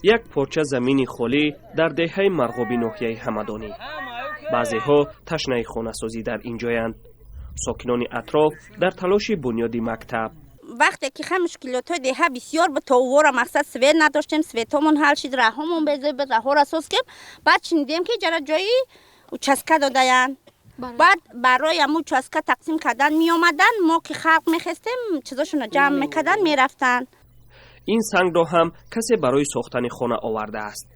Як порча замини холӣ дар деҳаи Марғоби ноҳияи Ҳамадонӣ. Баъзеҳо ташнаи хонасозӣ дар ин ҷоянд. Сокинони атроф дар талоши бунёди мактаб. Вақте ки ха мушкилотҳои деҳа бисёр буд, то увора мақсад свет надоштем, светҳомон ҳал шид, раҳомон безеб, раҳора соз кем. Баъд шунидем, ки ҷара ҷои участка додаянд. Баъд барои ҳамун участка тақсим кардан меомаданд. Мо ки халқ мехестем, чизошонро ҷамъ мекарданд, мерафтанд. Ин сангро ҳам касе барои сохтани хона овардааст.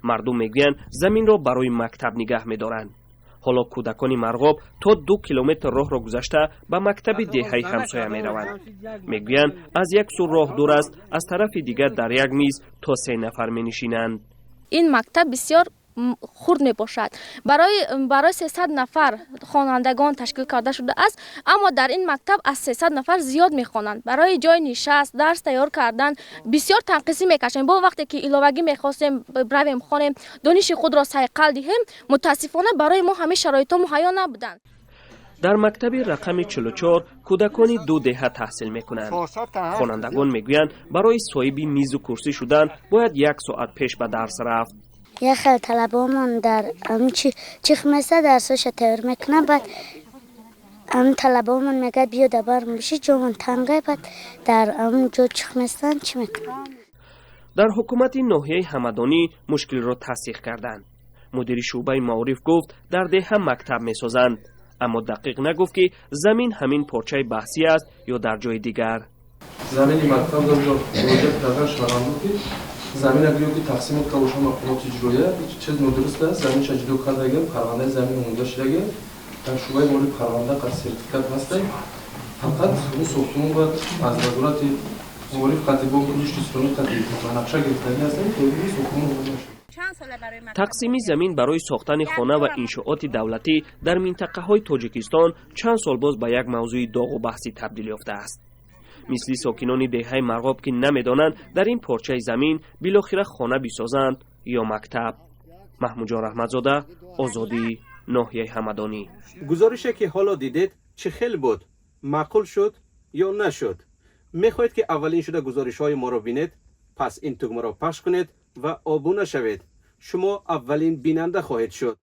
Мардум мегӯянд, заминро барои мактаб нигаҳ медоранд. Ҳоло кӯдакони Марғоб то 2 километр роҳро гузашта ба мактаби деҳаи ҳамсоя мераванд. Мегӯянд, аз як сӯ роҳ дур аст, аз тарафи дигар дар як миз то се нафар менишинанд. Ин мактаб бисёр хурд мебошад. Барои 300 нафар хонандагон ташкил карда шудааст, аммо дар ин мактаб аз 300 нафар зиёд мехонанд. Барои ҷои нишаст, дарс тайёр кардан бисёр танқисӣ мекашем. Бо вақте ки иловагӣ мехостем равем, хонем, дониши худро сайқал диҳем, мутаассифона, барои мо ҳамин шароитҳо муҳайё набуданд. Дар мактаби рақами 44 кӯдакони ду деҳа таҳсил мекунанд. Хонандагон мегӯянд, барои соҳиби мизу курсӣ шудан бояд як соат пеш ба дарс рафт. Як хел талабаомон дар чи чих меса дарсоша тайёр мекунад. Баъд ам талабаомон мегӯяд: «Биё, дар барм биши, ҷомон тангай». Баъд дар ам ҷо чих местанд, чӣ мекунанд? Дар ҳукумати ноҳияи Ҳамадонӣ мушкилро тасдиқ карданд. Мудири шӯъбаи маориф гуфт, дар деҳа мактаб месозанд, аммо дақиқ нагуфт, ки замин ҳамин порчаи баҳсӣ аст ё дар ҷои дигар. Замини мактаб муроҷиат кардан шаванду, ки замина гӯё ки тақсимот карда боша мақомоти иҷроия, чиз нодуруст аст. Заминша ҷудо кардагем, парвандаи замин омода шудагем, дар шӯъбаи маориф парванда қад сертификат ҳастай. Фақат ӯ сохтмон бояд аз вазорати маориф қати бонки рушди исломӣ қати ба нақша гирифтагӣ ҳастем, то сохтмон омода шуд. Тақсими замин барои сохтани хона ва иншооти давлатӣ дар минтақаҳои Тоҷикистон чанд сол боз ба як мавзӯи доғу баҳсӣ табдил ёфтааст. Мисли сокинони деҳаи Марғоб, ки намедонанд, дар ин порчаи замин билохира хона бисозанд ё мактаб. Маҳмудҷон Раҳматзода, «Озодӣ», ноҳияи Ҳамадонӣ. Гузорише, ки ҳоло дидед, чӣ хел буд? Маъқул шуд ё нашуд? Мехоҳед, ки аввалин шуда гузоришҳои моро бинед? Пас ин тугмаро пахш кунед ва обуна шавед. Шумо аввалин бинанда хоҳед шуд.